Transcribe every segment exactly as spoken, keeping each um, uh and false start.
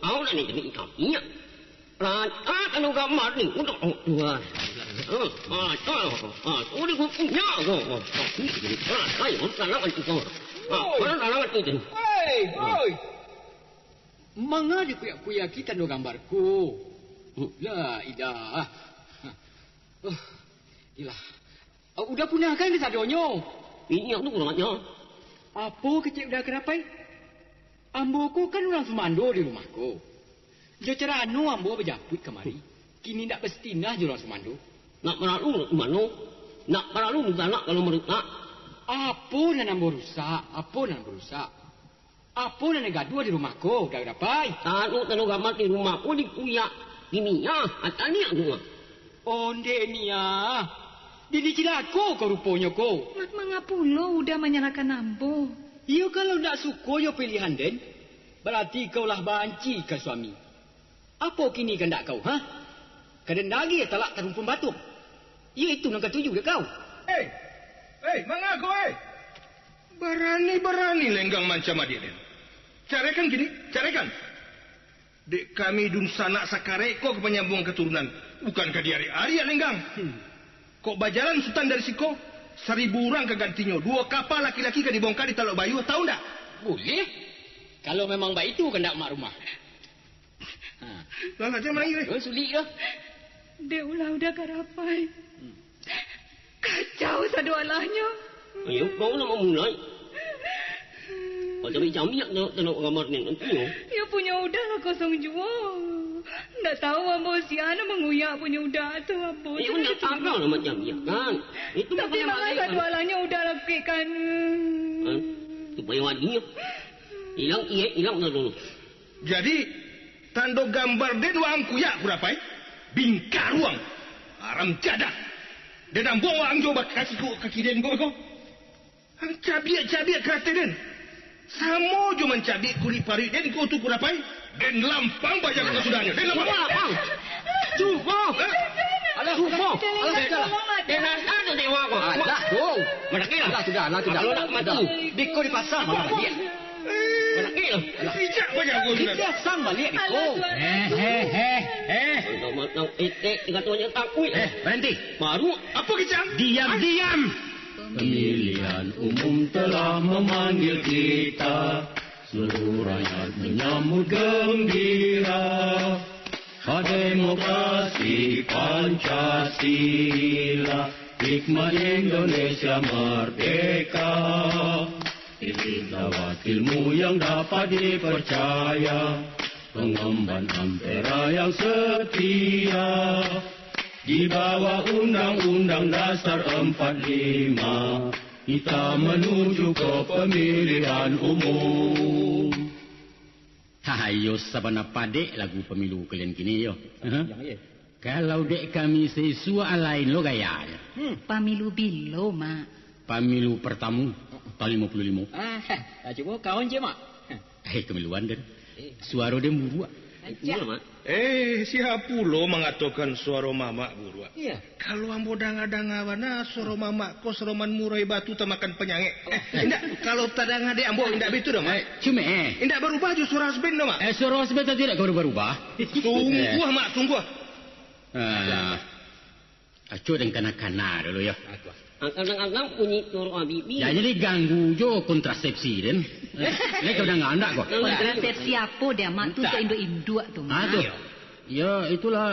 Au lah ni jadi kami. Rancak anu gambar ni. Udah, oh, Tuhan. Ah, ah, ah, ah, udah gua punya. Oh, oh, oh. Ah, ayo, tangan tu kau. Ah, mana tangan tu? Hei, oi. Manga dikuyak-kuyaki tando gambar ko? Hmm. La ilaha. Oh, ilah. Uda punahkan kasadonyo. Inyo tu urang nyo. Apo kecek Uda Karapai? Ambo ko kan urang sumando di rumah ko. Jo cara anu ambo bajapuik kamari, kini ndak basitinah jo urang sumando. Nak paralu nak sumando? Nak paralu minta nak kalau marutak? Apo nan ambo rusak? Apo nan ambo rusak? Apo nan gaduah di rumah ko, Uda Karapai? Tano-tano gambar di rumah ko dikuyak, dimiah, ataniak tu. Ondeh niah, dini cilako ko ruponyo ko. Ma-, manga pulo Uda manyalahkan ambo? Iyo, kalau ndak suko jo pilihan den, barati kau lah baanci ka suami. Apo kini kandak kau, ha? Ka den dagiah talak tarumpun batuang. Iyo itu nan katuju dek kau. Eh, eh, manga ko, eh? Barani-barani Lenggang mancam adiak den. Caraikan kini, caraikan. Dek kami dunsanak sakarek ko ka panyambuang katurunan, bukan ka diariak-ariak Lenggang. Hmm. Kok bajalan Sutan dari siko, saribu urang ka gantinyo, duo kapa laki-laki ka dibongka di Talok Bayuah, tau ndak? Buliah, kalau memang baitu kandak mak rumah. Ha. Lah, lah, jan manangih, eh. Oh, sulik tu. Dek ulah Uda Karapai. Hmm. Kacau sadoalahnyo. Ayo, kau nak mamulai. Kau cari jamiak tengok, tengok gambar ni nanti, yo. Yo, punyo Uda lah kosong juo. Ndak tahu ambo sia nan manguyak punyo Uda tu, ambo. Eh, tu ndak tahu lah macam dia, kan? Itu tapi bukan manga sadoalahnyo Uda lakukan. Ha? Supaya wadinya. Ilang, iya, ilang dah dulu. Jadi, tando gambar den waang kuyak, Kurapai? Bingkaruang! Aram jadah! Den ambuang waang jo bakasi ko kaki den ko, ko. Ang cabiak-cabiak karateh den. Samo jo mancabik kulik paruik den ko tu, Kurapai. Den lampang bajang kasudahnyo. Den lampang. Wah, Bang. Cukup. Eh? Alah, cukup. Alah, sudahlah. Tolong, Mak. Jangan ada dewa, Bang. Alah, dong. Manakilah. Alah, sudah, alah, sudah. Kalau nak mati, sudah. Biko dipasang, malah dia. Manakilah. Bijak banyak gua sudah. Dipasang balik, Biko. Alah, sudah. Eh, eh, eh, eh. Kalau mau tahu etek, tiga tuanya takut. Eh, berhenti. Baru. Apa kecam? Diam, ah. Diam. Pemilihan umum telah memanggil kita. Seluruh rakyat menyambut gembira. Demokrasi Pancasila, hikmat Indonesia merdeka. Pilihlah wakilmu yang dapat dipercaya, pengemban ampera yang setia. Di bawah Undang-Undang Dasar empat lima, kita menuju ke pemilihan umum. Ha, iyo sabana padek lagu pamilu kalian kini, yo. Ha? Kalau dek kami saisuak lain lo gayanyo. Hmm. Pamilu bilo, Mak? Pamilu partamu, tahun limo puluah limo. Ah, ah, cubo kawan je, Mak. Eh, kamiluan den. Eh. Suaro den buruak. Rancak. Iyo, Mak. Eh, sia pulo mangatokan suaro mamak buruak? Iyo. Kalau ambo danga-danga bana, suaro mamak ko saroman murai batu tamakan panyangek. Oh. Indak, kalau tadanga dek ambo, indak baitu doh, Mak. Eh, cuma, eh. Indak barubah jo suaro hasben doh, Mak. Eh, suaro hasben tadi indak ka barubah-rubah. Sungguah, eh. Mak, sungguah. Ah. Aco den kana-kana dulu, yo. Kadang-kadang bunyi suaro Habibie. Jan jadi ganggu jo kontrasepsi den. Eh, lai ka danga ndak ko? Kontrasepsi apo dek Mak tu, untuak induak-induak tu, Mak? Ah, tu. Yo, itulah,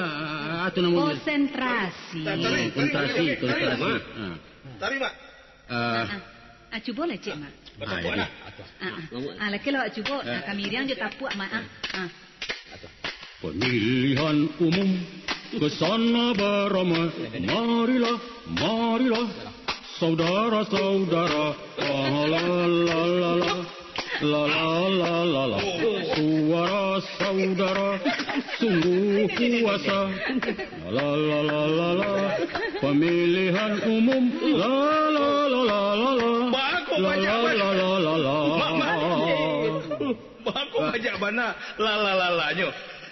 ah, tu namonyo. Konsentrasi. Oh, konsentrasi, konsentrasi. Ah. Tarik, Mak. Ah. Ah, ah. Ah, cubolah, Cik, Mak. Ah, ah. Ah, ah. Ah, laki lah awak cubo. Ah, kami iriang jo tapuak, Mak, ah. Ah. Pemilihan umum ke sana beramai. Marilah, marilah, saudara-saudara. Ah, la, la, la, la. La, la, la, la, la. Suara saudara sungguh kuasa. La, la, la, la, la. Pemilihan umum. La, la, la, la, la, la. Bako banyak bana. La, la, la, la, la. Mak, mak. Bako banyak bana. La, la, la, la, nyo.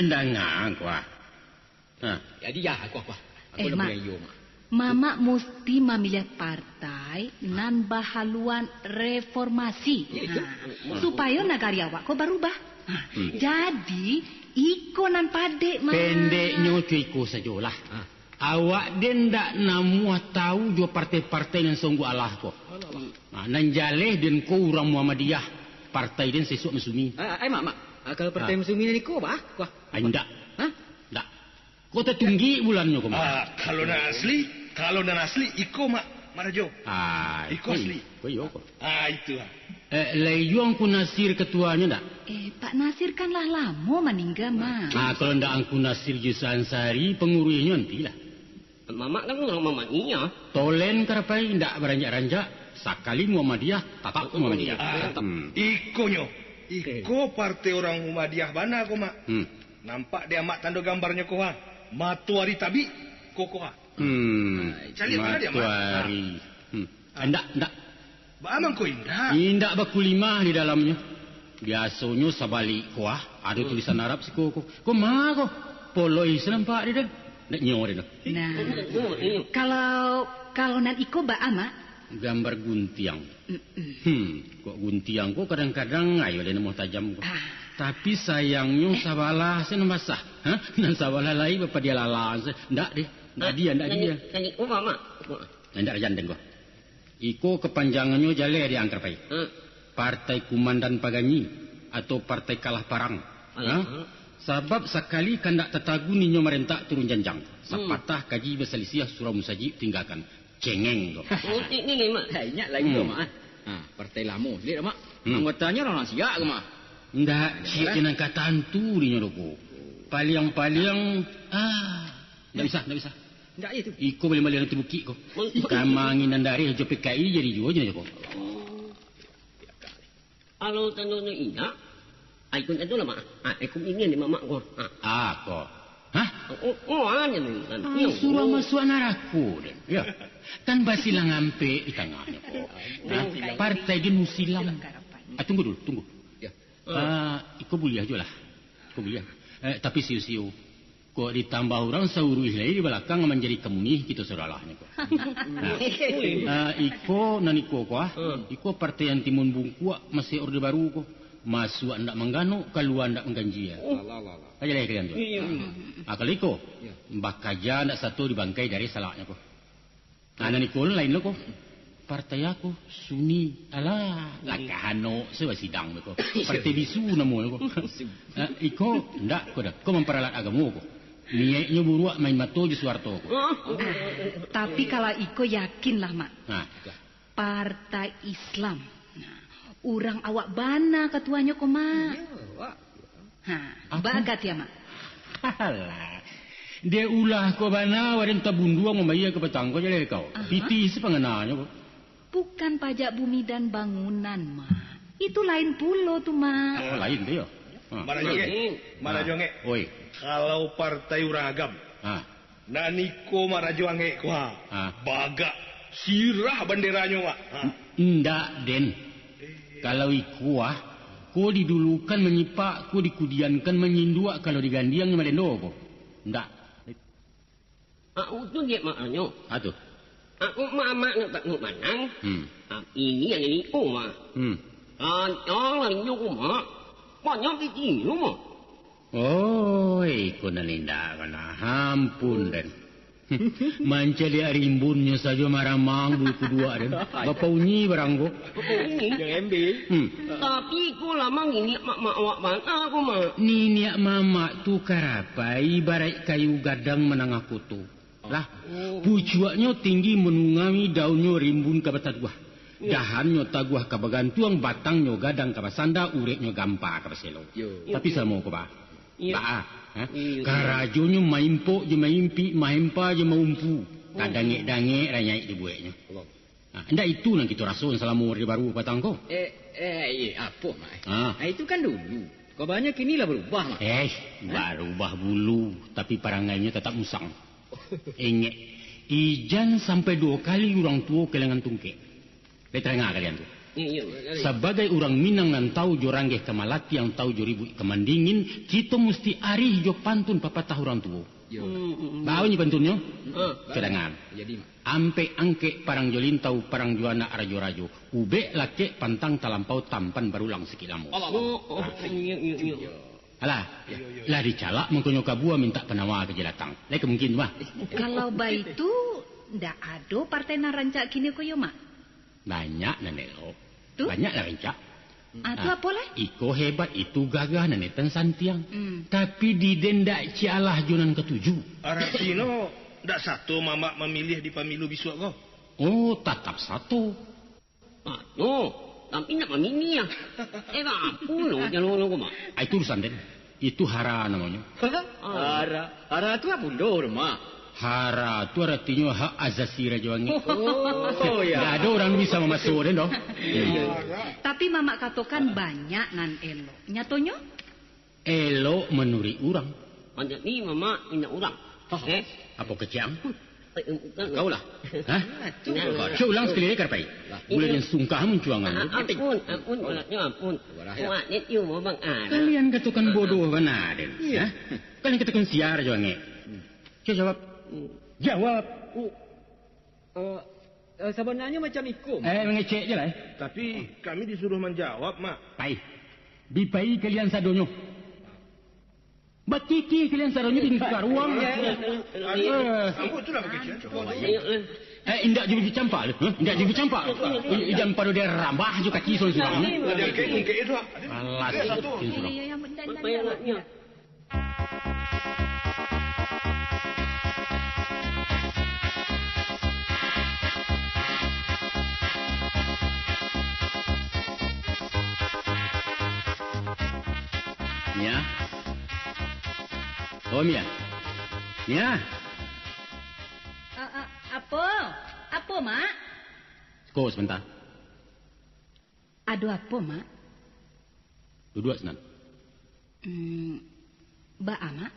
den danga ko, ah. Ha. Jadi, ya, aku, aku. Aku Eh, nak Mak. bilang iyo, Mak. Mamak musti mamiliah partai nan bahaluan reformasi. Iyo, Ha. Mak. Supayo nagari awak ko barubah. Ha. Hmm. Jadi, iko nan padek, Mak. Pendeknyo, cuy, iko sajolah. Ha. Awak den ndak namuah tahu jo partai-partai nan songguah alah ko. Alah, alah. Ha, nan jaleh den ko urang Muhammadiyah, partai den sesok Mansumi. Ah, ai, Mak, Mak. Ah, kalau partai Ah. Mansumi nan iko, bah, kuah. Ai, ndak. Hah? Ndak. Ko tatunggik bulannyo ko, Mak. Ah, kalau nan asli, kalau nan asli, iko, Mak, Mak Rajo. Ah, Iko iko, asli. iko iyo ko. Ah, itu, ah. Eh, lai juo Angku Nasir ketuanyo ndak? Eh, Pak Nasir kan lah lamo maningga, Mak. Ah, kalau ndak Angku Nasir Jusa Ansari, penguruihnyo nantilah. Mamak kan urang Muhammadiyah. Tolen karapai, ndak baranjak-ranjak, sakali Muhammadiyah, tatap Muhammadiyah. Ah, Hmm. ikonyo. Iko partai urang Muhammadiyah bana ko, Mak. Hmm. Nampak dek Amak tando gambarnyo ko, ha. Matoari tabik, ko, ko, ha. Hmm. Caliak bana dek Amak. Matoari. Hmm. Ah. Ndak, ndak. Baa mangko indak? Indak bakulimah di dalamnyo. Biasonyo sabalik ko, ah, ado tulisan Arab siko ko. Ko ma ko? Poloi se nampak di den. Ndak nyo den. Nah, kalau, kalau nan iko baa, Mak? Gambar guntiang. Mm-mm. Hmm, kok guntiang ko kadang-kadang ayo den namuah tajam ko. Ah. Tapi sayangnyo sabalah se nan basah. Hah? Nan sabalah lai bapadiah lalang se. Ndak deh. Ndak dia, ndak dia. Nan iko baa, Mak? Ndak jan den ko. Iko kapanjangannyo jaleh di angkar pai. Hmm. Partai Kumandan Paganyi atau Partai Kalah Parang. Alah, Ha? hmm. Sabab sakali kandak tatagun inyo marentak turun janjang. Hmm. Sapatah kaji basalisiah surau musajik tinggakan. Cengeng ko. Oh, ni, ni, ni, Mak. Ha, inyak lagi Hmm. tu, Mak. Ha, partai lamo. Lihat, Mak. Hmm. Anggotanyo urang siak ko, Mak. Ndak, siak Hah? nan ka tantu dinyo tu ko. Paliang-paliang, ah, ndak bisa, ndak bisa. Ndak je tu. Iko baliang-baliang tu bukik ko. Oh. Kamang inan dareh jo P K I jadi juo je ko. Oh. Kalau tandonyo indak, ai kun tando lah, Mak. Ah, ai kun inian di mamak ko. Ah. Ah, ko. Hah? Oh, oh, ah, ni, ni, ni. Ah, suruah masuak narako den. Ya. Kan basilang ampek di tangahnyo ko. Nah, partai den musilang. Ah, tunggu dulu, tunggu. Ya. Ah, iko buliah juo lah. Iko buliah. Eh, tapi sio-sio. Kok ditambah urang sauruih lai di balakang manjadi komunis kito saudarahnyo ko. Nah, ah, iko nan iko ko, ah. Hmm. Iko partai nan timun bungkuak masih Orde Baru ko. Masuak ndak mangganok, kalua ndak mangganjia. Oh. Alah, alah, alah. Aja lah kalian tu. Iya, iya. Ah, kalau iko, Iya. bakaja ndak sato di bangkai dari salaknyo ko. Anak niko lain lo ko. Partai aku, Sunni. Alah, lakah anok se basidang ko. Partai bisu namo ko. Ah, iko, ndak ko dah. Ko mamparalat agamo ko. Niaiknyo buruak main mato jo Suharto ko. Ah, tapi kalau iko yakinlah, Mak. Ha. Partai Islam. Nah, urang awak bana katuanyo ko, Mak. Iyo, Wak. Ha, Apa? Bagat ya, Mak. Alah. Dia ulah ko bana, waden tabunduang mambayar ka patang ko jaleh kau. Aha. Pitih sepangananyo ko. Bukan pajak bumi dan bangunan, Mak. Itu lain pulo tu, Mak. Oh, lain tu yo. Ha. Marajo Angek. Marajo Angek. Oi. Kalau partai urang agam. Ha. Nah, niko Marajo Angek ko, ha. Ha. Bagak sirah banderanyo, Mak. Ha. N-, ndak, Den. Kalau iko, ah, ko didulukan manyipak, ko dikudiankan manyinduak, kalau digandiang nyo malendo ko. Ndak. Aku tu liek maknanyo. Ha tu. Aku mamak nak tak nak manang. Hmm. Ah, ini yang ini, oh, Mak. Hmm. Rancang lah inyo ko, Mak. Banyak pitinyo, Mak. Oi, ko nan indak ko nah. Ampun, Den. Mancaliak rimbun nyo sajo maramang bulu kuduak, Den. Bapaunyi barang ko. Bapaunyi. Jan embe. Hmm. Tapi ko lah manginiak mamak awak bana ko, Mak. Niniak mamak tu karapai ibaraik kayu gadang manangah koto. Lah, pucuaknyo tinggi manungami, daunnyo rimbun ka bataguah. Yo. Dahannyo taguah ka bagantuang, batangnyo gadang ka basanda, ureknyo gampa ka baselo. Yo. Tapi samo ko, Bah. Iyo. Baa, ha? Iyo. Karajonyo maimpok jo maimpik, maempa jo maumpu. Oh. Kadangek-dangek ranyaik dibueknyo. Allah. Ha, indak itu nan kito raso salamo Orde Baru patang ko? Eh, eh, iyo, apo, Mak? Ha. Ah, itu kan dulu. Kabarnyo kini lah barubah, Mak. Eh, ha? Barubah bulu, tapi parangainyo tatap musang. Ingek, ijan sampai duo kali urang tuo kalangan tungkek. Lai taranga kalian tu? Iyo, iyo, iyo. Sabagai urang Minang nan tau jo ranggeh ka malatiang, tau jo ribuik ka mandingin, kito musti arih jo pantun papatah urang tuo. Yo. Hmm, hmm, hmm. Baa bunyi pantunnyo? Ha. Kadangan. Jadi, Mak. Ampek angkek parang jo lintau, parang jo anak rajo-rajo. Ubek lakek pantang talampau, tampan barulang sakik lamo. Allah, Allah. Oh, oh, iyo, iyo, iyo. Alah, lah dicalak mangkonyo kabua mintak panawa ka jalatang. Lai ka mungkin tu, Bah. Kalau baitu, ndak ado partai nan rancak kini ko yo, Mak? Banyak nan elok. Tu? Banyak lah rancak. Ah, tu apo lai? Iko hebat, itu gagah, nan etan santiang. Hmm. Tapi di den ndak cialah jo nan katuju. Aratinyo, ndak sato mamak mamiliah di pamilu bisuak ko? Oh, tatap sato. Aduh, tapi nak maminiah. Eh, apo lo jalonyo ko, Mak? Ah, itu urusan den. Itu hara namonyo. Hara? Hara tu apo ndo, Mak? Hara tu aratinyo hak azasi Rajo Angek. Oh, ya. Ndak ado urang bisa mamasuak den doh. Tapi mamak katokan banyak nan elok. Nyatonyo? Elok manuruik urang. Mancak ni mamak indak urang. Eh? Apo kecek ang? Eh, bukan. Kau lah. Hah? Nah. Cubo ulang sakali lai, Karapai. Lah. Buliah den sungkah muncuangan tu. Ah, ampun, ampun, maksudnyo ampun. Sabarlah, yo. Awak ni cubo bang, ah. Kalian katokan bodoh bana den. Iyo. Hah? Kalian katokan sia Rajo Angek. Cubo jawab. Hmm. Jawab. Oh. Eh, eh, sabananyo macam iko, Mak. Eh, mangecek je lah, eh. Tapi kami disuruah manjawab, Mak. Pai. Bi pai kalian sadonyo. Bakikih kalian sadonyo di karuang. Eh. Ambo tu lah bakikih, cubo. Eh, indak jo bicampak tu. Hah? Indak jo bicampak. Eh, jan pado dia rambah jo kaki surang-surang. Alah, surang. Iyo, iyo, iyo. Mia. Oh, Mia. Mia. A, a, apo? Apo, Mak? Ko sabanta. Ado apo, Mak? Duduak sinan. Hmm, baa, Mak?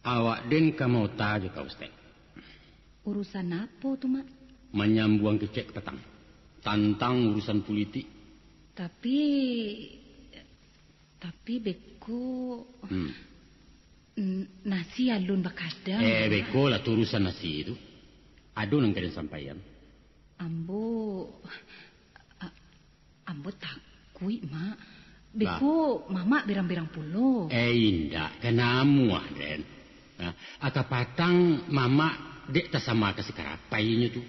Awak den ka maota jo ka Ustaz. Urusan apo tu, Mak? Manyambuang kecek ka patang. Tantang urusan pulitik. Tapi, tapi beko, hmm. N-, nasi alun bakadang, Mak. Eh, beko lah tu urusan nasi tu. Ado nan ka den sampaian. Ambo, a-, ambo takuik, Mak. Beko mamak berang-berang pulo. Eh, indak, ka namuah den. Nah, aka patang mamak Dek tasama ka si karapai inyo tu.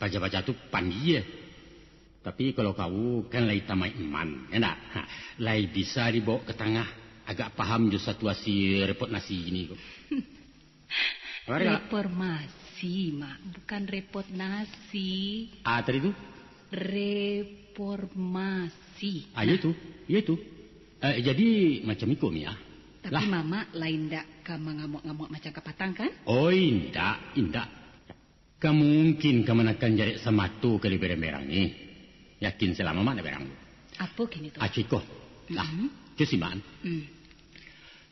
Paja-paja tu pandie. Tapi kalau kau kan lai tamaik iman, ya ndak? Ha, lai bisa dibawa ka tangah, agak paham jo situasi repot nasi ini ko. Apa dia? Reformasi, Mak, bukan repot nasi. Ah, tadi tu? Reformasi. Ah, iyo tu, iyo tu. Eh, jadi macam iko, Mia. Tapi lah. Mamak lai ndak ka mangamuak-ngamuak macam kapatang, kan? Oh, indak, indak. Ka mungkin kamanakan jarek samato ka diberang-berang ni. Yakin salah mamak nak berang tu. Apo kini tu? Aciko. Lah, mm-hmm. Cusiman. Hmm.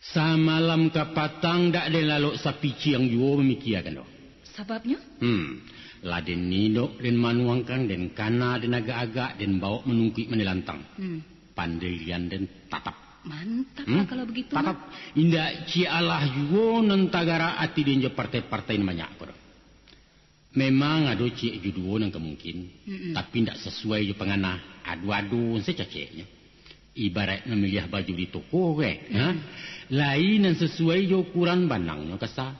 Samalam kapatang dak den lalok sapiciang juo mamikiakan doh. Sababnyo? Hmm. Lah den ninok, den manuangkan, den kana, den agak-agak, den bawok manungkuik manilantang. Hmm. Pandirian den tatap. Mantap lah kalau begitu, tatap. Indak ciek alah juo nan tagarak ati den jo partai-partai nan banyak ko doh. Memang ado ciek jo duo nan ka mungkin, mm-mm, tapi ndak sasuai jo pangana, ado-ado se caceknyo. Ibarat mamiliah baju di toko, ke? Ha? Mm. Lai nan sasuai jo ukuran banangnyo kasa.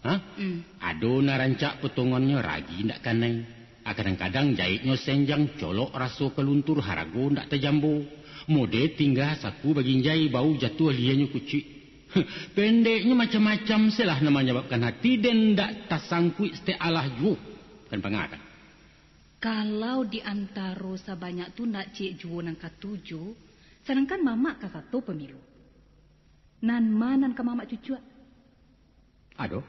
Ha? Mm. Ado nan rancak potongannyo ragi ndak kanai. Ah, kadang-kadang jaiknyo senjang, colok raso ka luntur, harago ndak tajambo. Mode tingga saku baginjai, bau jatuah lienyo kucik. Pendeknyo, macam-macam se lah nan manyababkan hati den ndak tasangkuik saketek alah juo. Kan pangah kan? Kalau di antaro sabanyak tu ndak ciek juo nan katuju, sadangkan mamak ka sato pamilu. Nan ma nan ka mamak cucuak? Ado.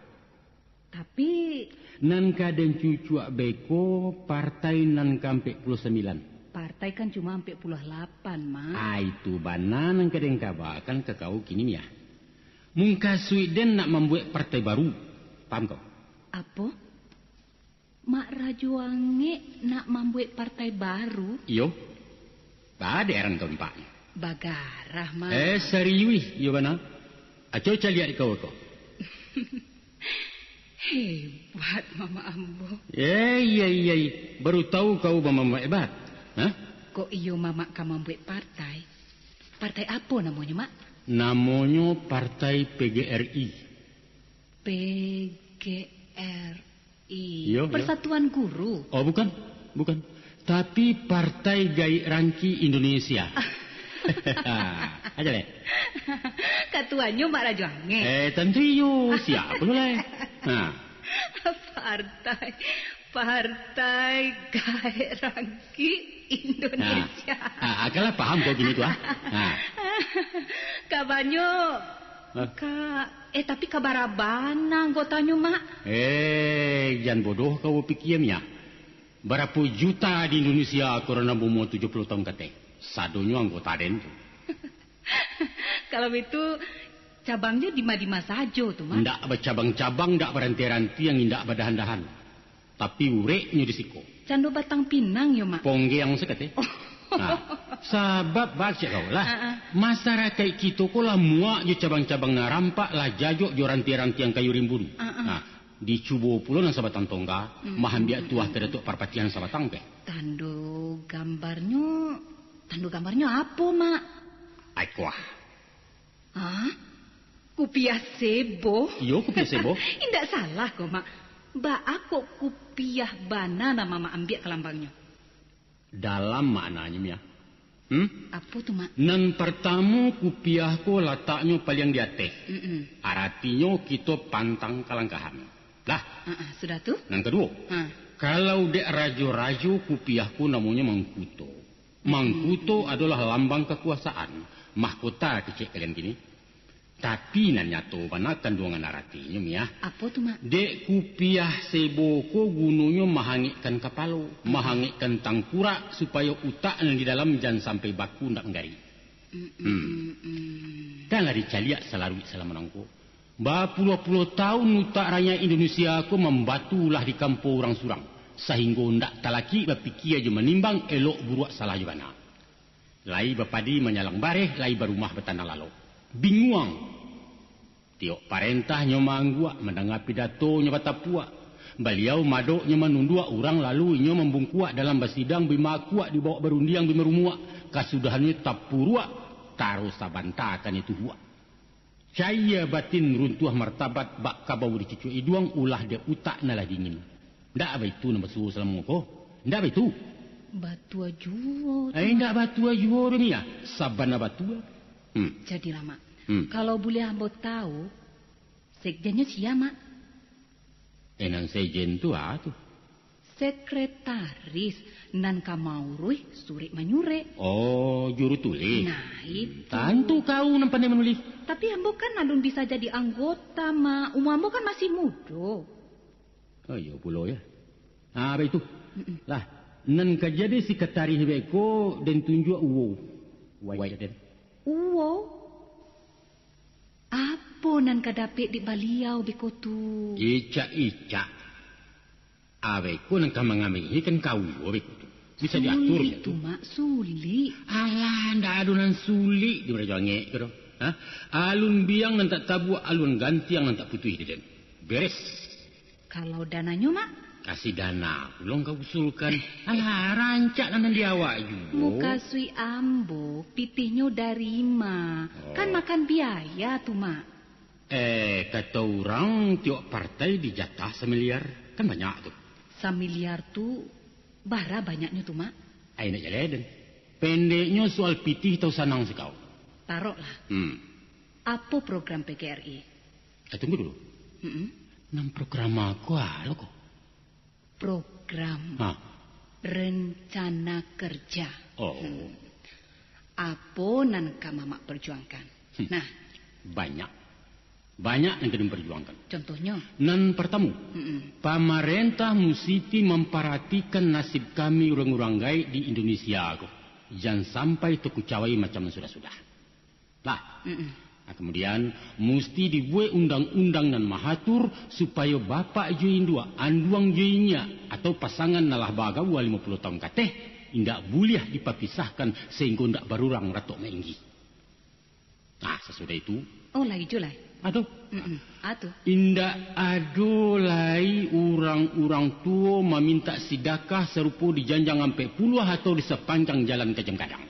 Tapi nan ka den cucuak beko partai nan ka ampek puluah sambilan. Partai kan cuma ampek puluah lapan, Mak. Ah, itu bana nan ka den kabakan ka kau kini, Mia. Mukasuik den nak mambuek partai baru. Paham kau? Apo? Mak Rajo Angek nak mambuek partai baru? Iyo. Baa dek aran ka nampak? Bagarah, Mak. Eh, sariuih, iyo bana. Aco caliak di kau ko. Hebat, Mamak ambo. Eh, iya, iya, iya. Baru tahu kau ba Mamak hebat. Hah? Kok iyo Mamak ka mambuek partai? Partai apo namonyo, Mak? Namonyo Partai P G R I. P G R I. Iyo, iyo. Persatuan Guru. Oh, bukan. Bukan. Tapi Partai Gaek Rangki Indonesia. Aja deh. Katuanyo Mak Rajo Angek. Eh, tentu iyo. Siapa lo lai? Ha. Partai, Partai Gaek Rangki Indonesia. Ha. Ha, akanlah paham kau gini tu, ah. Ha. Kabanyo Hah? Ka, eh, tapi ka bara bana anggotanyo, Mak? Eh, jan bodoh kau bapikia, Mia. Barapo juta di Indonesia ko nan baumua tujuah puluah tahun kateh? Sadonyo anggota den tu. Kalau baitu, cabangnyo dima-dima sajo tu, Mak? Ndak bacabang-cabang, ndak baranti-ranti, yang indak badahan-dahan. Tapi ureknyo di siko. Cando batang pinang yo, Mak. Ponggeang sakateh. Oh. Nah, sabab bacak kau lah. Ah, ah. Masarakaik kito ko lah muak jo cabang-cabang nan rampak, lah jajok jo rantiang-rantiang kayu rimbun. Ah, ah. Nah, dicubo pulo nan sabatang tongga, mm, maambiak tuah ka Datuak Parpatiah nan sabatang peh. Tando gambarnyo, tando gambarnyo apo, Mak? Aikuah. Hah? Kupiah sebo? Iyo, kupiah sebo. Indak salah ko, Mak. Baa kok kupiah bana nan Mamak ambiak ka lambangnyo? Dalam maknanyo, Mia. Hmm? Apo tu, Mak? Nan partamo, kupiah ko lataknyo paliang di ateh. Mm-mm. Aratinyo, kito pantang kalangkahan. Lah. Ah, ah, sudah tu? Nan kaduo. Ha. Kalau dek rajo-rajo, kupiah ko namonyo mangkuto. Mangkuto adolah lambang kakuasaan, mahkota kecek kalian kini. Tapi nan nyato bana kanduangan aratinyo, Mia. Apo tu, Mak? Dek kupiah sebo ko gunonyo mahangekkan kapalo, mahangekkan tangkurak, supayo utak nan di dalam jan sampai baku ndak manggarik. Mm, mm, Hmm. mm, mm. Kan lah dicaliak salaruik salamo nangko. Bapuluah-puluah taun utak rakyat Indonesia ko mambatu ulah di kampo urang surang, sahinggo ndak talakik bapikia jo manimbang elok buruak salah jo bana. Lai bapadi manyalang bareh, lai barumah batanah lalok. Binguang! Tiok parentah nyo maangguak, mandanga pidato nyo batapuak. Baliau madok nyo manunduak, urang lalu inyo mambungkuak, dalam basidang bi maakuak, di bawak barundiang bi marumuak, kasudahannyo tapuruak, taro sabanta ka nyo tuhuak. Cayia batin runtuah martabat, bak kabau dicucuak iduang, ulah dek utak nan lah dingin. Ndak baitu nan basuo salamo ko? Ndak baitu? Batua juo tu, Eh, Mak. Ndak batua juo tu, Mia. Sabana batua. Hmm. Jadilah, Mak. Hmm. Kalau buliah ambo tahu, sekjennyo sia, Mak? Eh, nan sekjen tu, ah, tu. Sekretaris nan ka mauruih surek manyurek. Oh, juru tulih. Nah, itu. Tantu kau nan pandai manulis. Tapi ambo kan alun bisa jadi anggota, Mak. Umua ambo kan masih mudo. Oh, iyo pulo, ya. Ah, baitu. Mm-mm. Lah, nan ka jadi sekretaris beko den tunjuak uwo. Wai, wai, den. Uwo? Apo nan ka dapek dek baliau beko tu? Icak-icak. Abeko nan ka mangamehi kan kau juo beko tu. Bisa diatur. Sulik tu, Mak, sulik. Alah, ndak ado nan sulik di Rajo Angek ko doh. Ha? Alun biang nan tak tabuak, alun gantiang nan tak putuih, dek den. Beres. Kalau dananyo, Mak? Kasih dana pulo kau usulkan. Alah, rancak nan di awak juo. Mukasuik ambo, pitihnyo dari ma? Oh. Kan makan biaya tu, Mak. Eh, kato urang, tiok partai dijatah samiliar, kan banyak tu. Samiliar tu, bara banyaknyo tu, Mak? Ai, nak jaleh den. Pendeknyo, soal pitih tau sanang sikau. Taroklah. Hmm. Apo program P G R I? Eh, tunggu dulu. Mm-mm. Nan program ko alo ko? Program Ha. rencana kerja. Oh. Hmm. Apo nan ka Mamak perjuangkan? Hmm. Nah. Banyak. Banyak nan ka den perjuangkan. Contohnyo? Nan partamo, Mm-mm. pamarentah musiti mamparatikan nasib kami urang-urang gaek di Indonesia ko. Jan sampai takucawai macam nan sudah-sudah. Lah. Mm-mm. Nah, kemudian, musti dibuek undang-undang nan mahatur, supayo bapak jo induak, anduang jo inyiak, atau pasangan nan lah bagaua limo puluah taun kateh, indak buliah dipapisahkan, sahinggo indak barurang ratok mainggi. Nah, sasudah itu. Oh, lai jo lai. Ado. Mm-mm. Ado. Indak ado lai urang-urang tuo mamintak sidakah sarupo di janjang ampek puluah atau di sapanjang jalan Kajam Gadang.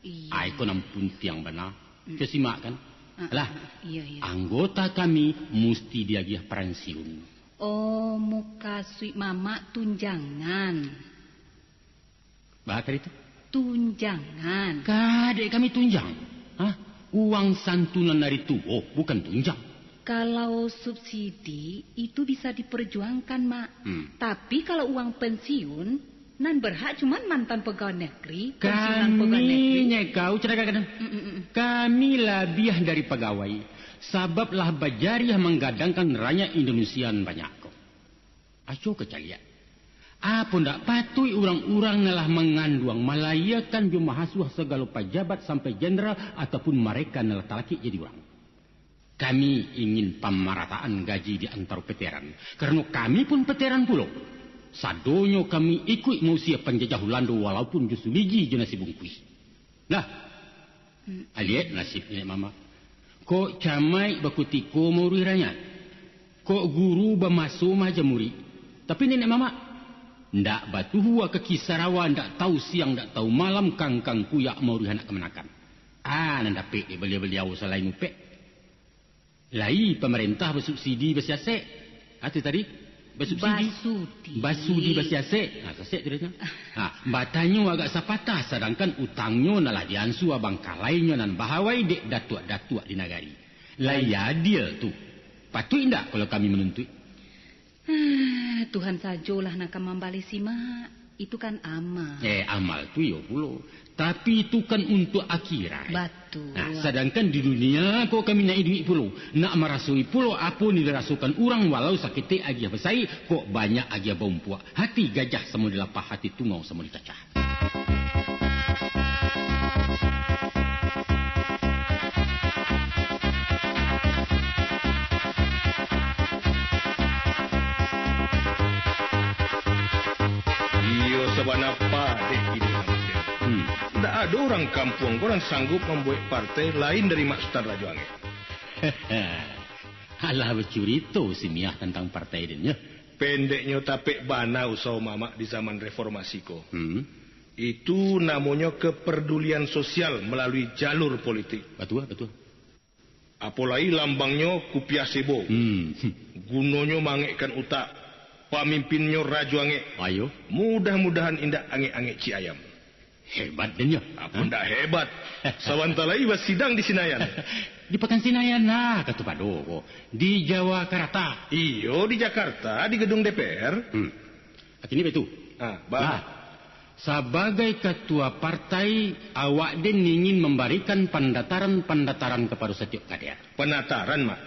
Iya. Ah, iko nan puntiang bana. Mm. Kito simak, kan? Ah, Alah, ah, iya, iya. anggota kami musti diagiah paransiun. Oh, mukasuik Mamak tunjangan. Bah, tadi tu? Tunjangan. Kadek kami tunjang. Hah? Uang santunan dari tuo, bukan tunjang. Kalau subsidi, itu bisa diperjuangkan, Mak. Hmm. Tapi kalau uang pensiun, nan berhak cuman mantan pegawai negeri, pensiunan pegawai negeri. Kami, nyai kau, cakap, cakap. Mm, mm, mm. Kami labiah dari pagawai, sabab lah bajariah manggadangkan rakyat Indonesia nan banyak ko. Aco ka caliak. Apo ndak patuik urang-urang nan lah manganduang, malayakan jo mahasuah sagalo pajabat sampai jenderal, ataupun mareka nan lah talakik jadi urang? Kami ingin pamarataan gaji di antaro veteran, karano kami pun veteran pulo. Sadonyo kami ikuik mausia panjajah Ulando, walaupun jo suligi jo nasi bungkuih. Nah, Hmm. Aliek nasib nenek mamak. Kok camaik bakutiko mauruih rakyat. Kok guru bamaso maaja murik. Tapi nenek mamak, ndak batuhua kaki sarawa, ndak tahu siang, ndak tahu malam, kangkang kuyak mauruih anak kamanakan. Ah, nan dapek dek baliau-baliau salain upek. Lai pamarentah basubsidi basiasek. Atu tadi, basubsidi. Basudi. Basudi basiasek. Ha, sasek tadi tu. Ha, batanyo agak sapatah, sadangkan utangnyo nan lah diansua bangkalainyo nan bahawai dek datuak-datuak di nagari. Lai Lai. adil tu. Patuik indak kalau kami manuntuik? Ah, Tuhan sajolah nan ka mambalesi, Mak. Itu kan amal. Eh, amal tu iyo pulo. Tapi itu kan untuak akhirat. Batua. Nah, sadangkan di dunia ko kami nak iduik pulo. Nak marasoi pulo apo nan dirasokan urang walau saketek agiah basai, kok banyak agiah baumpuak. Hati gajah samo dilapah, hati tungau samo dicacah. Iyo, sabana padeh kini, Mak Sen. Hmm. Ndak ado urang kampuang ko nan sanggup mambuek partai lain dari Mak Sutan Rajo Angek. Alah bacurito si Miah tantang partai den, yo. Pendeknyo, tapek bana usaho mamak di zaman reformasi ko. Hmm. Itu namonyo kepedulian sosial melalui jalur politik. Batua, batua. Apo lai lambangnyo kupiah sebo. Hmm. Gunonyo maangekkan utak. Pamimpinnyo rajo angek. Ayo. Mudah-mudahan indak angek-angek cik ayam. Hebat den yo. Apo ndak hebat? Sabanta lai basidang di Sinayan. Di Pakan Sinayan lah, kato Pado ko. Di Jawa Karata. Iyo, di Jakarta, di gedung D P R. Hmm. Kini baitu. Ah, ba- Nah, sabagai katua partai, awak den ingin mambarikan pandataran-pandataran kapado satiok kader. Pandataran, Mak?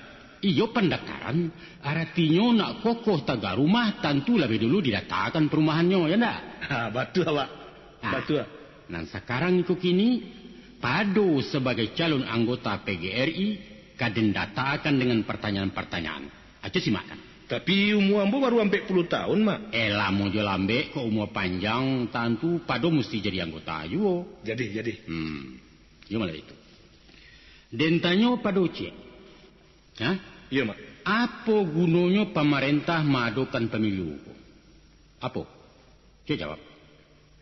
Iyo, pandataran. Aratinyo, nak kokoh taga rumah, tantu labiah dulu didatakan parumahannyo, yo ndak? Ha, batua, Mak. Ah, batua. Nan sakarang iko kini, Pado sabagai calon anggota P G R I, ka den datakan dengan partanyaan-partanyaan. Aco simakkan. Tapi umua ambo baru ampek puluah taun, Mak. Eh, lamo jo lambek, kok umua panjang, tantu Pado musti jadi anggota juo. Jadi, jadi. Hmm, iyo malah itu. Den tanyo Pado ciek. Hah? Iyo, Mak. Apo gunonyo pamarentah maadokan pamilu ko? Apo? Cubo jawab.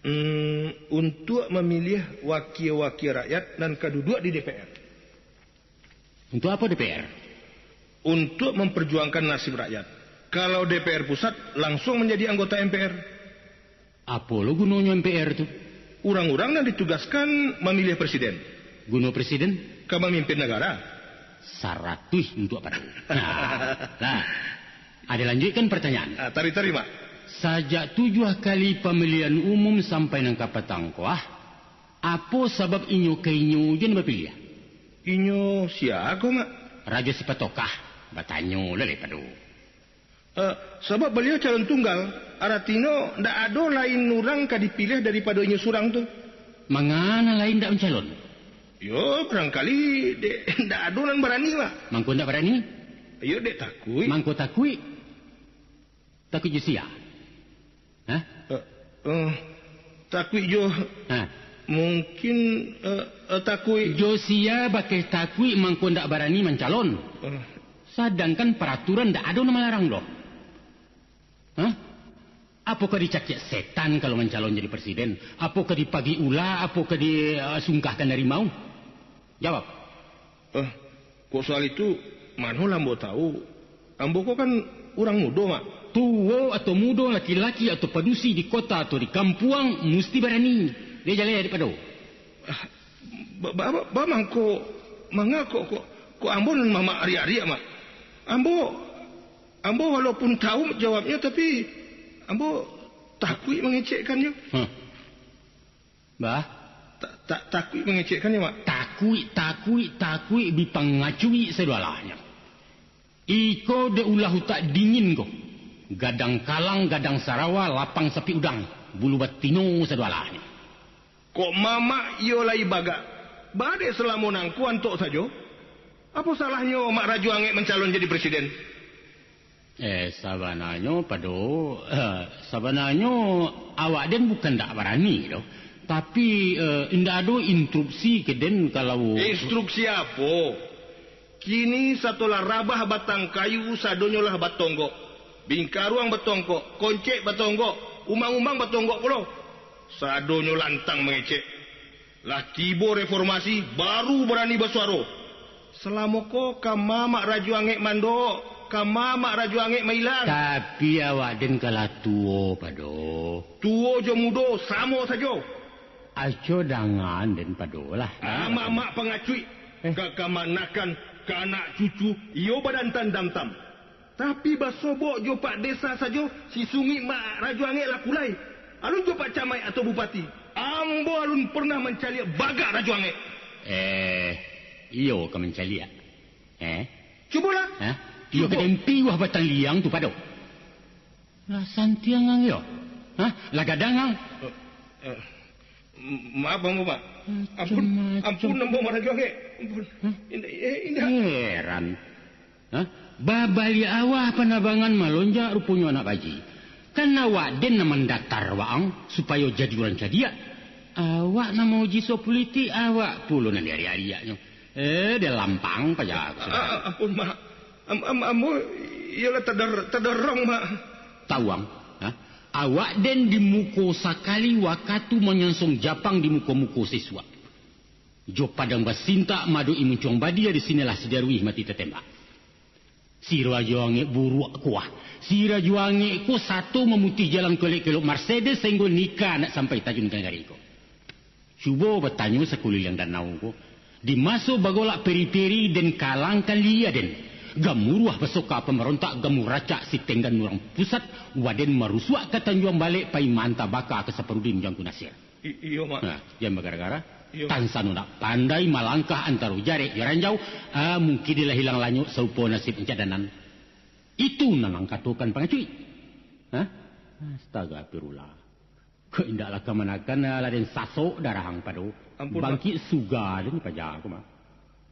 Hmm, untuak mamiliah wakia-wakia rakyat nan ka duduak di D P R. Untuak apo D P R? Untuak mamparjuangkan nasib rakyat. Kalau D P R pusat, langsuang manjadi anggota M P R. Apo lo gunonyo M P R tu? Urang-urang nan ditugaskan mamiliah presiden. Guno presiden? Ka mamimpin nagara. Saratuih untuak Pado. Nah, nah. Ado lanjuikkan partanyaan. Ah, taruih, taruih, Mak. Sajak tujuah kali pamilihan umum sampai nan ka patang ko, ah, apo sabab inyo ka inyo juo nan bapiliah? Inyo sia ko, Mak? Rajo Sipatokah. Batanyo lah dek Pado. Eh, sabab baliau calon tunggal, aratinyo ndak ado lain urang ka dipiliah daripado inyo surang tu. Manga nan lain ndak mancalon? Yo, barangkali dek ndak ado nan barani, Mak. Mangko ndak barani? Yo, dek takuik. Mangko takuik? Takuik jo sia? Hah? Eh, eh, takuik jo, ha, mungkin, eh, eh, takuik. Jo sia bakeh takuik mangko ndak barani mancalon? Eh. Sadangkan paraturan ndak ado nan malarang doh. Hah? Apokoh dicakiak setan kalau mancalon jadi presiden? Apokoh dipagik ula? Apokoh di, eh, sungkahkan harimau? Jawab. Eh, kok soal itu, mano lah ambo tahu? Ambo ko kan urang mudo, Mak. Tuo atau mudo, laki-laki atau padusi, di kota atau di kampuang, musti barani. Dek jaleh daripada. Ah, ba-, ba-, ba-, ba mangko, manga kok, kok, kok ambo nan mamak ariak-ariak, Mak? Ambo, ambo walaupun tahu jawabnyo, tapi ambo takuik mangecekkannyo. Hah. Bah? Ta-, ta-, takuik mangecekkannyo, Mak. Takuik, takuik, takuik, bi pangacuik sadoalahnyo. Iko dek ulah utak dingin ko. Gadang kalang, gadang sarawa, lapang sapik udang, bulu batino sadoalahnyo. Kok mamak iyo lai bagak, ba dek salamo nangko antok sajo? Apo salahnyo Mak Rajo Angek mancalon jadi presiden? Eh, sabananyo, Pado, eh, sabananyo awak den bukan ndak barani doh. Tapi, eh, indak ado instruksi ka den kalau. Instruksi apo? Kini satolah rabah batang kayu, sadonyo lah batonggok. Bingkaruang batonggok, koncek batonggok, umang-umang batonggok pulo. Sadonyo lantang mangecek. Lah tibo reformasi, baru barani basuaro. Salamo ko ka mamak Rajo Angek mandok, ka mamak Rajo Angek mailang. Tapi awak den ka lah tuo, Pado. Tuo jo mudo samo sajo. Aco dangan den, Pado lah. Ah, mamak pangacuik. Eh. Ka kamanakan, ka anak cucu, iyo badantan damtam. Tapi basobok jo Pak Desa sajo, si sungik Mak Rajo Angek lah kulai. Alun jo Pak Camaik atau Bupati, ambo alun pernah mancaliak bagak Rajo Angek. Eh, iyo ka mancaliak. Eh? Cubolah. Hah? Iyo ka den piuah batang liang tu, Pado. Lah santiang ang iyo. Hah? Lah gadang ang. Eh, eh, maaf, ambo, Mak. Ampun, macam-macam. Ampun, ambo Mak Rajo Angek. Ampun. Hah? Indak, eh, indak. Heran. Hah? Babaliak awah panabangan malonjak ruponyo anak baji. Kan awak den nan mandatar waang supayo jadi urang cadiak. Awak nan mauji sopolitik, awak pulo nan diariak-ariaknyo. Eh, dia lampang paja aku sudah. A-, a-, ampun, Mak. Am-, am-, ambo iyolah tadar-, tadorong, Mak. Tawang, ha? Awak den di muko sakali wakatu manyansong japang di muko-muko siswa. Jo padang basintak mado imuncuang badia, di sinilah si Darwih mati tatembak. Si Rajo Angek buruak kuah. Si Rajo Angek ko sato mamutih jalan kelek-kelok Mercedes, sainggo nikah nak sampai tajun ka nagari ko. Cubo batanyo sakuliliang danau ko. Di maso bagolak peri-peri den kalangkan lia den. Gamuruah basoka pambarontak, gamu racak si tenggan urang pusat, waden marusuak ka Tanjuang Balek, pai maanta baka ka Saparudin jo Angku Nasir. I-, iyo, Mak. Nah, jan bagara-gara. Iyo. Tan sano nak pandai malangkah antaro jarek jo ranjau, ah, mungkin dilah hilang lanyok saupo nasib ancak danan. Itu nan ang katokan pangacuik. Hah? Astagfirullah. Kok indaklah kamanakan, ah, lah den sasok darah ang pado. Ampun, Mak. Bangkik suga den paja ko, Mak.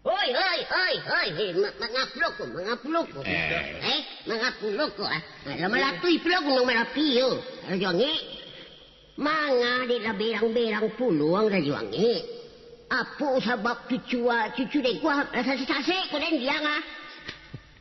Oi, oi, oi, oi, hei, ma-, mangapuloko, mangapuloko. Eh. Eh, mangapuloko, ah. Lah malatuih pulo Gunuang Marapi, yo. Rajo Angek. Manga dek lah berang-berang pulo ang, Rajo Angek. Apo sabab cucu, ah, cucu dek ko, ah, lah sasek-sasek ko den diang, ah.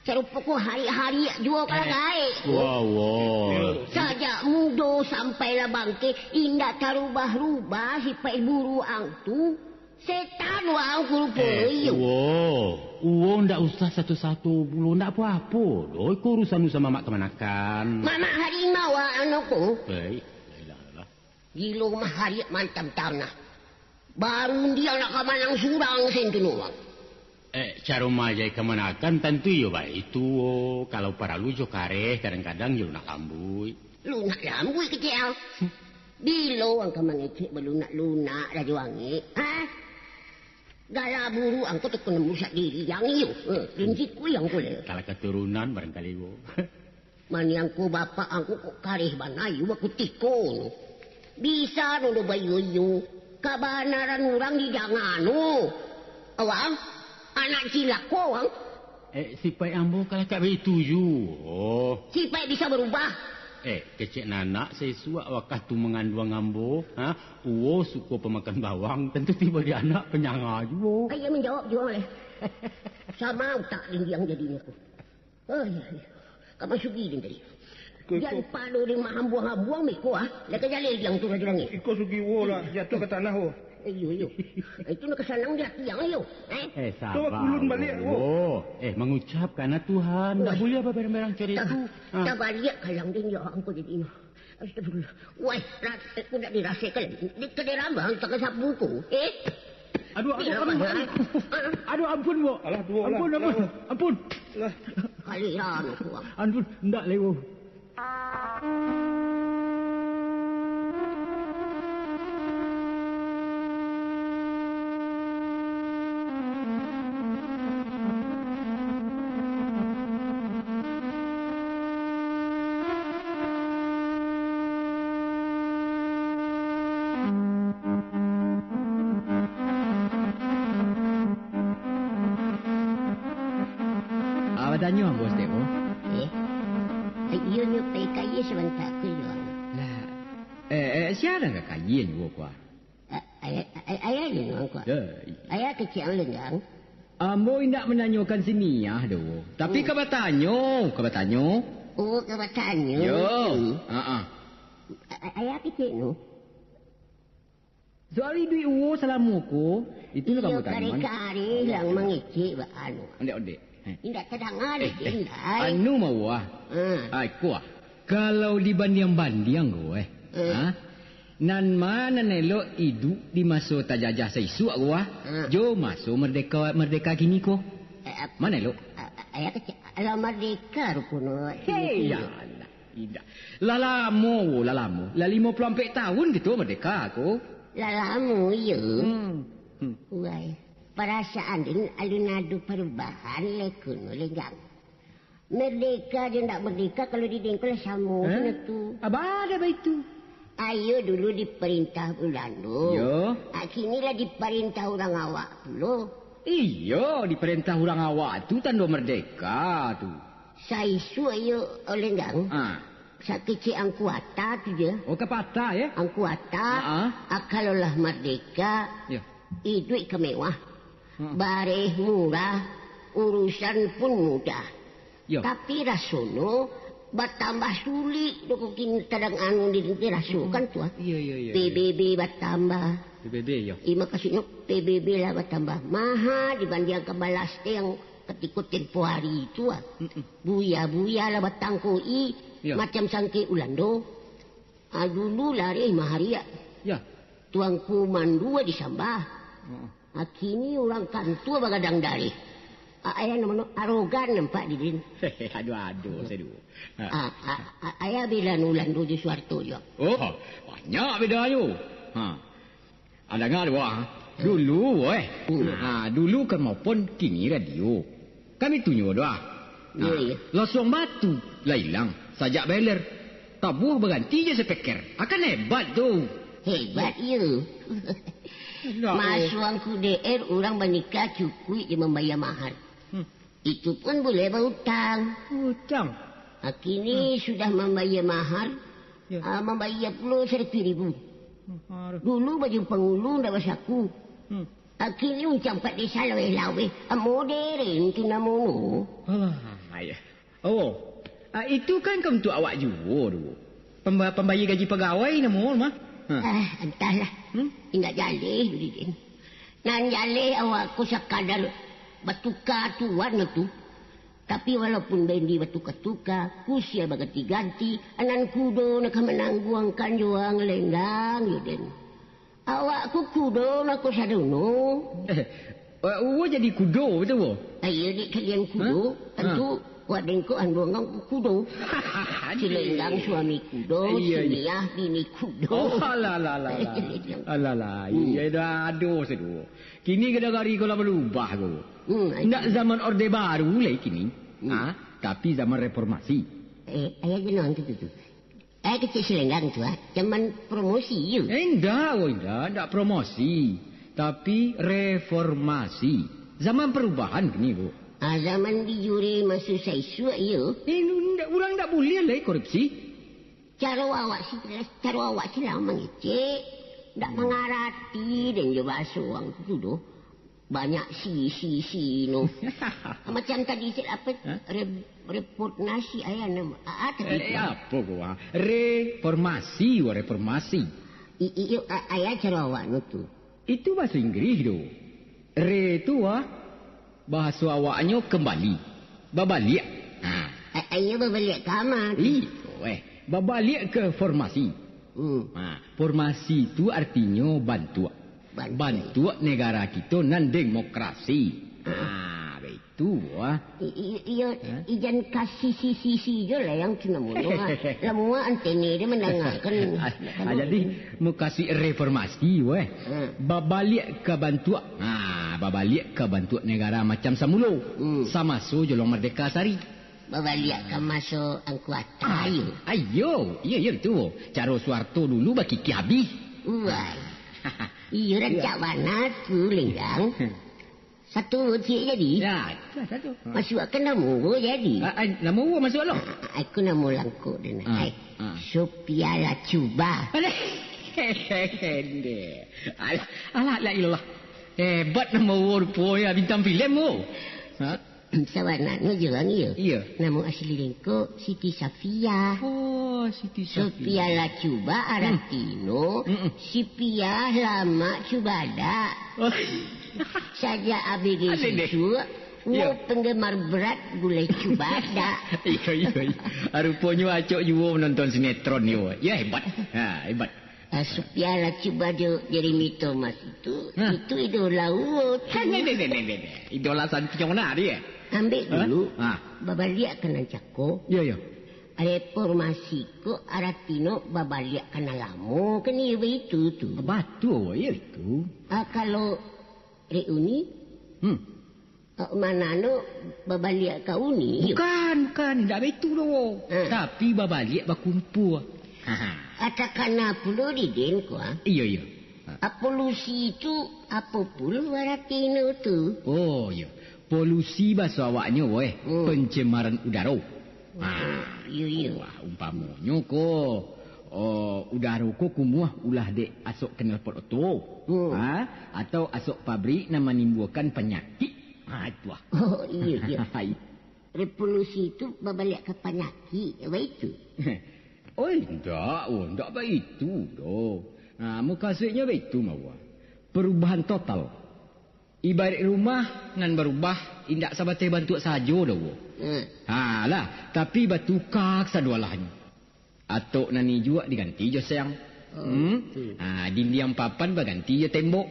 Sarupo ko hariak-hariak juo ka lah gaek. Wah, wah. Sajak mudo sampai lah bangkek, indak tarubah-rubah sipaik buruak ang tu. Setan wang kurupo. Eh, iyo. Uwo. Uwo ndak usah sato-sato pulo, ndak apo-apo doh. Iko urusan usaha mamak kamanakan. Mamak harimau, ah, anu ko. Eh, lah, lah, lah. Gilo mah hariak mantam tanah. Baru diang nak ka manang surang sentino wang. Eh, caro maajai kamanakan tantu iyo baitu, wo. Kalau paralu jo kareh, kadang-kadang jo lunak lambuik. Lunak lambuik kecek ang. Bilo ang ka mangecek balunak-lunak, Rajo Angek? Ha? Gala buruak ang ko takunam rusak diri ang iyo. Eh, linjik ku ang ko le. Kalah katurunan barangkali, wo. Mani ang ko bapak ang ko kok kareh bana iyo bakutiko no. Bisa no do baiyo-iyo. Kabanaran urang dijangano. Awang, anak cilako ang. Eh, sipaik ambo kalakak baitu juo. Sipaik bisa barubah. Eh, kecek nan nak saisuak wakatu manganduang ambo, ha? Uwo suko pamakan bawang, tantu tibo di anak panyanga juo. Ai, iyo manjawab juo leh. Sama utak dindiang jadinyo ko. Oh, iyo, iyo. Ka masugi din tadi. Iko, iko. Jan pado di mahambuang-hambuang miko, ah. Lah ka jaleh diang tu, Rajo Langik. Iko sugi uwo lah, jatuah ka tanah, wo. Eh, iyo, iyo. Itu nak ka sanang di ati ang, iyo. Eh? Eh, sabar, Cuba kulun baliak, wo. Wo. Eh, mangucap karena Tuhan. Ndak buliah babarang-barang cari tu. Ah. Tabaliak kalang din, yo, angko jadinyo. Astagfirullah. Wai, ras-, eh, ko ndak dirasakan. Di kederam bang, tangan sapu ko. Eh? Aduh, aduh, aduh, aduh. Aduh, ampun, Bo. Alah, duo lah. Ampun, ampun, ampun. Alah. Kaliran aku, ah. Ampun, ndak lewo. Ah, batanyo ambo saketek ko. Eh? Iyo nyo pai kayie sabanta ko iyo. Lah, eh, eh, sia nan ka kayie nyo ko, ah? A-, ayah, ayah, ayah nyo ko. Eh, i- Ayah kecek ang lenggang. Ambo indak mananyokan si Miah doh, tapi ka batanyo, ka batanyo. Oh, ka batanyo. Yo, ha ah. A-, a-, ayah kecek no. Soal iduik uwo salamo ko, itu lah kamu tanyo, kan? Iyo, kari-kari lah mangecek ba anu. Ondek-ondek. Heh. Indak tadanga dek den lai. Anu mah, wah. Hmm. Ai, ko ah. Kalau dibandiang-bandiang ko, eh. Hmm. Ha? Nan ma nan elok iduik di maso tajajah saisuak ko, wah? Hmm. Jo maso mardeka, mardeka kini ko. Eh, ap-, Ma nan elok? A-, a-, ayah kecek, alah mardeka rupo no. Hei, yo lah. Indak. Lah lamo, wo, lah lamo. Lah limo puluah ampek taun kito mardeka ko. Lah lamo, iyo. Hmm. Hmm. Wai, parasaan den alun ado parubahan lai kuno, Lenggang. Mardeka jo ndak mardeka, kalau di den ko lah samo, eh? Sudah tu. Abah ada baitu. Ayo dulu diparintah Bulando. Yo. Ah, kini lah diparintah urang awak pulo. Iyo, diparintah urang awak tu tando mardeka tu. Saisuak iyo, Lenggang. Ah. Sakecek Angku Ata tu je. Oh, ka Ata, yo? Angku Ata, ah, ah, kalau lah mardeka, yo, iduik ka mewah. Hmm. Bareh murah, urusan pun mudah. Yo. Tapi rasono batambah sulik doh ko kini tadanga anu di, dirasokan tu, ah. Iyo, iyo, iyo, iyo. P B B batambah. P B B, yo. Ih, makasuiknyo, P B B lah batambah maha dibandiangkan balasteng katiko tempo hari tu, ah. Mm-mm. Buya-buya lah batangkoi, Yo. macam sangkek Ulando. Ah, dulu lareh mahariak. Yo. Tuangku mandua disambah. Heeh. Ah, kini urang kantua bagadang dareh. Ah, ayah namo no arogan nampak di den. Aduh, aduh, saduo. Ha. Ah, ah, ah, ayah beda Ulando jo Suharto jo. Oh, banyak bedanyo. Ha. Ah, danga tu, ah. Dulu, eh. Hmm. Ha, dulu kan mopon, kini radio. Kan itu nyo doh, ah. Iyo, Ha. iyo. Lasuang batu, lah ilang, sajak beler. Tabuah baganti jo sepeker. Akan hebat tu. Hebat, iyo. Ndak, eh. Masuang ku D R, urang banikah cukuik jo mambayia mahar. Hmm. Itu pun buliah bautang. Utang? Ah, kini Hmm. sudah mambayia mahar, Ya. ah, mambayia pulo saratuih ribu. Mahar. Dulu baju pangulu ndak basaku. Hmm. Ah, kini uncang pat desa laweh-laweh. Ah, moderen tu namo no. Alah, ya. Oh, ah, itu kan ka untuak awak juo tu. Pemba-, pambayia gaji pagawai namo mah. Ha. Ah, antahlah. Hmm? Indak jaleh tu, Didin. Nan jaleh awak ko sakadar batuka tuan tu. Tapi walaupun bendi batuka-tuka, kusia baganti-ganti, anan kudo nan ka manangguangkan jo ang lenggang, yo den. Awak ko kudo nan ko sadono. Eh, awak jadi kudo tu, wo? Ayo, dek kalian kudo, Ha? tantu Ha. awak bengkok anduangan kudo. Aduh. Cilenggang suami kudo, Iya, iya. Siniah bini kudo. Oh, alah, alah, alah, alah. Alah, alah. Hmm. Iya, dah, aduh, saduo. Kini kadang hari ko lah balubah ko. Hmm, Ndak zaman Orde Baru lai kini. Hmm. Ah, tapi zaman reformasi. Eh, ayah je non tu, tu, tu. Eh, kecil selenggang tu, ah. Zaman promosi, yo. Eh, indak, oh, indak. Indak promosi. Tapi reformasi. Zaman perubahan kini, Bu. Ah, zaman dijuri maso saisuak, yo. Eh, nu-, ndak, urang ndak buliah lai korupsi. Caro awak si, caro awak si lah mangecek. Ndak Hmm. mangarati den jo bahaso urang tu doh. Banyak si, si, si, no. Macam tadi, Cik, apa? Hah? Re-, report nasi, ayah nama. Ah, ah, tadi Eh, tu. apa ko, ah? Reformasi, wah, reformasi. I-, i-, iyo, a-, ayah caro awak no tu. Itu bahasa Inggris tu. Re tu, ah, bahasa awaknyo kembali. Babaliak. Ha. A-, ayah babaliak ka ma tu? Iyo, eh. Babaliak ke formasi. Hmm. Ha, formasi tu artinyo bantuak. Bantuak. Bantuak negara kito nan demokrasi. Ah. Ha, baitu, ah. I-, i-, iyo, Ha? ijan kasi si-si-si jo lah yang tu namo tu, ah. Lah muak antene dia mandangakan. Ah, jadi, mukasuik reformasi, weh. Ha. Babaliak ka bantuak. Ha, babaliak ka bantuak negara macam samulo. Hmm. Samaso jolong mardeka sari. Babaliak ka maso Angku Atai. Ah, iyo, iyo, iyo tu. Caro Suharto dulu bakikih abih. Wai. Iyo, rancak Iyo. bana tu, Lenggang. Satu ciek jadi. Ya, satu. Ha. Masuakkan namo jadi. Ah, ah, namo masuak lo. Ah, aku namo langkok dan Ah, ai. ah. Sophia Lacuba. Alah. Alah, alah, la ilallah. Hebat namo rupo ya bintang filem tu. Ha? Sabananyo jo urang iyo. Iyo. Namo asli Lengkok Siti Safiah. Oh, Siti Safiah. Sophia Lacuba Hmm. aratino Hmm. Sipiah lamak cubadak. Oh. Sajak abih Adik deh. susuak, Iyo. wo penggemar berat gulai cubadak. Iyo, iyo, iyo. Ah, ruponyo acok juo nonton sinetron yo. Ya, hebat. Ha, hebat. Ah, Sophia Lacuba jo Jeremy Thomas itu, Hah? itu idola uwo tu. Hah, neh, neh, neh, neh, neh, neh. Idola santiong nah dia. Ambek Hah? dulu, Hah? babaliak ka nan cako. Ya, ya. Reformasi ko aratino babaliak ka nan lamo, kan iyo baitu tu. Batua, ya itu. Ah, kalau reuni, Hmm. Ah, manano babaliak ka uni? Bukan, bukan. Indak baitu doh. Ha. Tapi babaliak bakumpua. Ha. Katakana pulo di den ko, ah. Iyo, iyo. Ha. Ah, polusi tu apo pulo aratinyo tu? Oh, iyo. Polusi baso awaknyo, weh. Hmm. Pencemaran udaro. Ah, iyo, iyo. Wah, umpamonyo ko, oh, udaro ko kumuah ulah dek asok knalpot oto. Hmm. Ha? Atau asok pabrik nan manimbuakan panyakik. Ha, itu ah. Oh, iyo, iyo. Hai. Revolusi tu babaliak ka panyakik, baitu? Oh, indak, oh, indak baitu doh. Ha, mukasuiknyo baitu, Mawa. Perubahan total. Ibarat rumah nan barubah, indak sabateh bantuak sajo doh, wo. Hmm. Ha, lah, tapi batuka kasado alahnyo. Atok nan ijuak diganti jo seng. Oh, hmm? Betul. Ha, dindiang papan baganti jo tembok.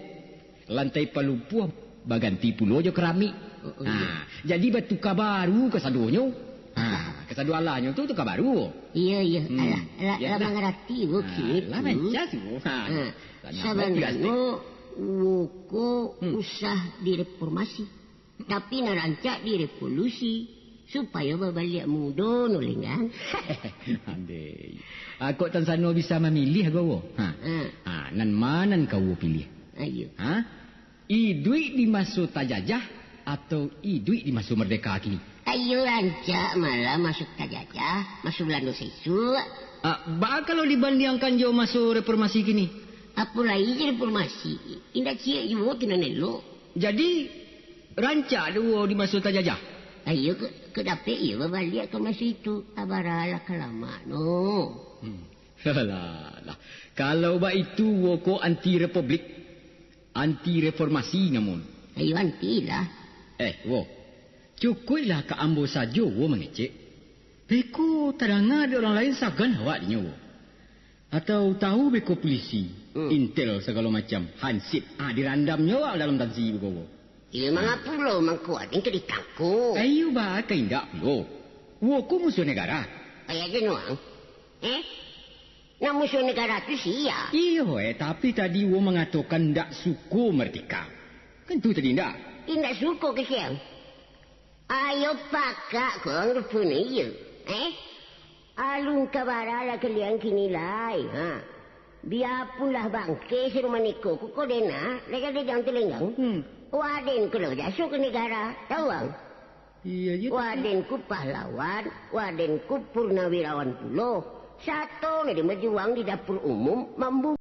Lantai palumpuah baganti pulo jo keramik. Oh, oh, ha, iya. Jadi batuka baru kasadonyo. Ha, kasado alahnyo tu tuka baru. Iya, iya. Hmm. Alah, alah, ya, lah mangarati, wo, ha, kini lah tu. Mancas, wo. Ha. Ha. Sabananyo, wo ko hmm. usah direformasi. Tapi nan rancak direvolusi, supayo babaliak mudo, no, Lenggang. Andai. Kok tan sano bisa mamiliah, wo? Ha. Ha. Ha, nan ma nan ka wo piliah? Ayo. Ha? Iduik di maso tajajah atau iduik di maso merdeka kini? Ayo rancak malah maso tajajah, maso Balando saisuak. Ah, baa kalau dibandiangkan jo maso reformasi kini? Apo lai jo reformasi? Indak ciek juo tu nan elok. Jadi, rancak dek wo di maso tajajah? Ayo, kok, kok dapek iyo babaliak ka maso itu, abaralah ka lamak no. Hmm. Alah, alah. Kalau baitu, wo ko anti republik, anti reformasi namun. Ayo, anti lah. Eh, wo. Cukuiklah ka ambo sajo wo mangecek. Beko tadanga dek urang lain sagan awak dinyo wo. Atau tahu beko pulisi, hmm. intel sagalo macam, hansip, ah, dirandamnyo awak dalam tansi beko wo. Iyo, manga pulo mangko aden ka ditangkok? Ayo, baa ka indak pulo. Wo ko musuah negara. Ayo aja nuang. Eh? Nan musuah negara tu sia? Iyo, eh, tapi tadi wo mangatokan ndak suko merdeka. Kan tu tadi ndak? Indak suko ka sia? Ayo pakak kong ruponyo iyo. Eh? Alun ka bara lah kalian kini lai, ha. Biapunlah bangke si Rumah Neko ko, ko dena, lai ka dejang tu Lenggang. Hmm. Waden ko lah bajaso ka negara, tahu ang? Iya, iya, tapi waden ko pahlawan, waden ko purnawirawan pulo. Sato ni dia bajuang di dapur umum, mambu